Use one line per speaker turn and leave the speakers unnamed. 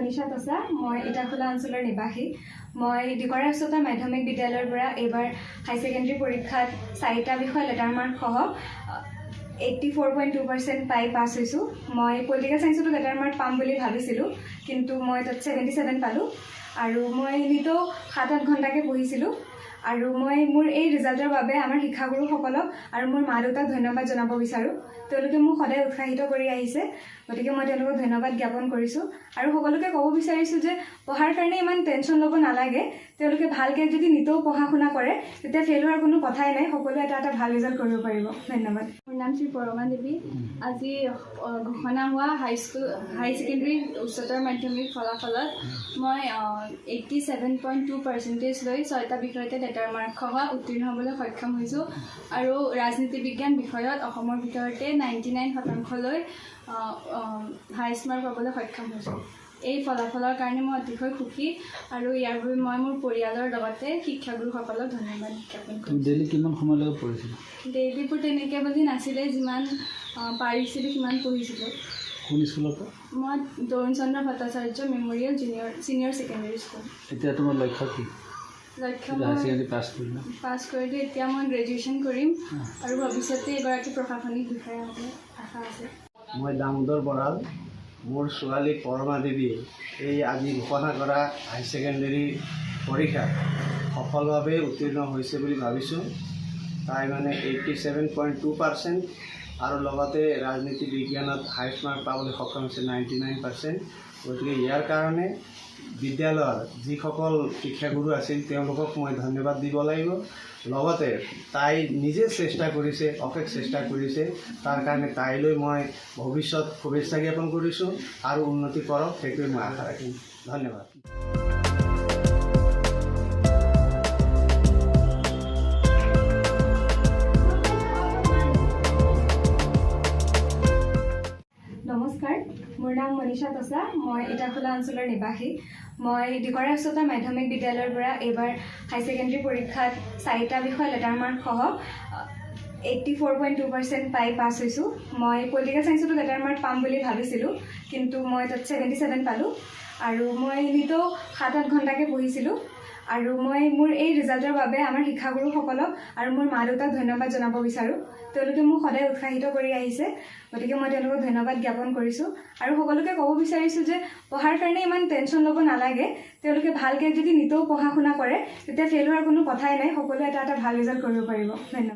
মনীষা তছা। মই ইটাখোলা অঞ্চলৰ নিবাসী। মই দিকৰা উচ্চতৰ মাধ্যমিক বিদ্যালয়ৰ পৰা এইবাৰ হাই ছেকেণ্ডেৰী পৰীক্ষাত চাৰিটা বিষয় লেটাৰ মাৰ্কসহ 84.2% পাই পাছ হৈছোঁ। মই পলিটিকেল ছায়েন্সতো লেটাৰ মাৰ্ক পাম বুলি ভাবিছিলোঁ, কিন্তু মই তাত 77 পালোঁ। আৰু মই নিতৌ 7-8 ঘণ্টাকৈ পঢ়িছিলোঁ। আৰু মই মোৰ এই ৰিজাল্টৰ বাবে আমাৰ শিক্ষাগুৰুসকলক আৰু মোৰ মা দেউতাক ধন্যবাদ জনাব বিচাৰোঁ। তেওঁলোকে মোক সদায় উৎসাহিত কৰি আহিছে, গতিকে মই তেওঁলোকক ধন্যবাদ জ্ঞাপন কৰিছোঁ। আৰু সকলোকে ক'ব বিচাৰিছোঁ যে পঢ়াৰ কাৰণে ইমান টেনশ্যন ল'ব নালাগে। তেওঁলোকে ভালকৈ যদি নিতৌ পঢ়া শুনা কৰে, তেতিয়া ফেইল হোৱাৰ কোনো কথাই নাই। সকলোৱে এটা এটা ভাল ৰিজাল্ট কৰিব পাৰিব। ধন্যবাদ।
মোৰ নাম শ্ৰী পৰমা দেৱী। আজি ঘোষণা হোৱা হাই ছেকেণ্ডেৰী উচ্চতৰ মাধ্যমিক ফলাফলত মই 87.2% লৈ ছয়টা বিষয়তে লেটাৰ মাৰ্কসহ উত্তীৰ্ণ হ'বলৈ সক্ষম হৈছোঁ। আৰু ৰাজনীতি বিজ্ঞান বিষয়ত অসমৰ ভিতৰতে 99% লৈ হায়েষ্ট মাৰ্ক পাবলৈ সক্ষম হৈছোঁ। এই ফলাফলৰ কাৰণে মই অতিশয় সুখী আৰু ইয়াৰ বাবে মই মোৰ পৰিয়ালৰ লগতে শিক্ষাগুৰুসকলক ধন্যবাদ জ্ঞাপন
তুমি
কৰিছোঁ।
ডেইলি কিমান সময়লৈকে পঢ়িছিলা?
ডেইলিবোৰ তেনেকৈ বুলি নাছিলে, যিমান পাৰিছিলোঁ সিমান পঢ়িছিলোঁ।
কোন স্কুলৰ পৰা?
মই Tarun Chandra Bhattacharya memorial senior secondary school.
এতিয়া তোমাৰ লক্ষ্য কি?
লক্ষ্য
হাই
মই
ছেকেণ্ডেৰী পাছ কৰিলা।
পাছ কৰিলোঁ, এতিয়া মই গ্ৰেজুৱেশ্যন কৰিম আৰু ভৱিষ্যতে এগৰাকী প্ৰশাসনিক বিষয়া হ'বলৈ আশা আছে।
মই দামোদৰ বৰাল। মোৰ ছোৱালী পৰমা দেৱীয়ে এই আজি ঘোষণা কৰা হাই ছেকেণ্ডেৰী পৰীক্ষাত সফলভাৱে উত্তীৰ্ণ হৈছে বুলি ভাবিছোঁ। তাই মানে 87.2% আৰু লগতে ৰাজনীতি বিজ্ঞানত হায়েষ্ট মাৰ্ক পাবলৈ সক্ষম হৈছে 99%। গতিকে ইয়াৰ কাৰণে বিদ্যালয়ৰ যিসকল শিক্ষাগুৰু আছিল, তেওঁলোকক মই ধন্যবাদ দিব লাগিব। লগতে তাই নিজে চেষ্টা কৰিছে, অশেষ চেষ্টা কৰিছে। তাৰ কাৰণে তাইলৈ মই ভৱিষ্যত শুভেচ্ছা জ্ঞাপন কৰিছোঁ আৰু উন্নতি কৰক, সেইটোৱে মই আশা ৰাখিম। ধন্যবাদ।
নমস্কাৰ, মোৰ নাম মনীষা তছা। মই ইটাখোলা অঞ্চলৰ নিবাসী। মই দিকৰা উচ্চতৰ মাধ্যমিক বিদ্যালয়ৰ পৰা এইবাৰ হাই ছেকেণ্ডেৰী পৰীক্ষাত চাৰিটা বিষয় লেটাৰ মাৰ্কসহ 84.2% পাই পাছ হৈছোঁ। মই পলিটিকেল ছায়েন্সতো লেটাৰ মাৰ্ক পাম বুলি ভাবিছিলোঁ, কিন্তু মই তাত 77 পালোঁ। আৰু মই নিতৌ 7-8 ঘণ্টাকৈ পঢ়িছিলোঁ। আৰু মই মোৰ এই ৰিজাল্টৰ বাবে আমাৰ শিক্ষাগুৰুসকলক আৰু মোৰ মা দেউতাক ধন্যবাদ জনাব বিচাৰোঁ। তেওঁলোকে মোক সদায় উৎসাহিত কৰি আহিছে, গতিকে মই তেওঁলোকক ধন্যবাদ জ্ঞাপন কৰিছোঁ। আৰু সকলোকে ক'ব বিচাৰিছোঁ যে পঢ়াৰ কাৰণে ইমান টেনশ্যন ল'ব নালাগে। তেওঁলোকে ভালকৈ যদি নিতৌ পঢ়া শুনা কৰে, তেতিয়া ফেইল হোৱাৰ কোনো কথাই নাই। সকলোৱে এটা এটা ভাল ৰিজাল্ট কৰিব পাৰিব। ধন্যবাদ।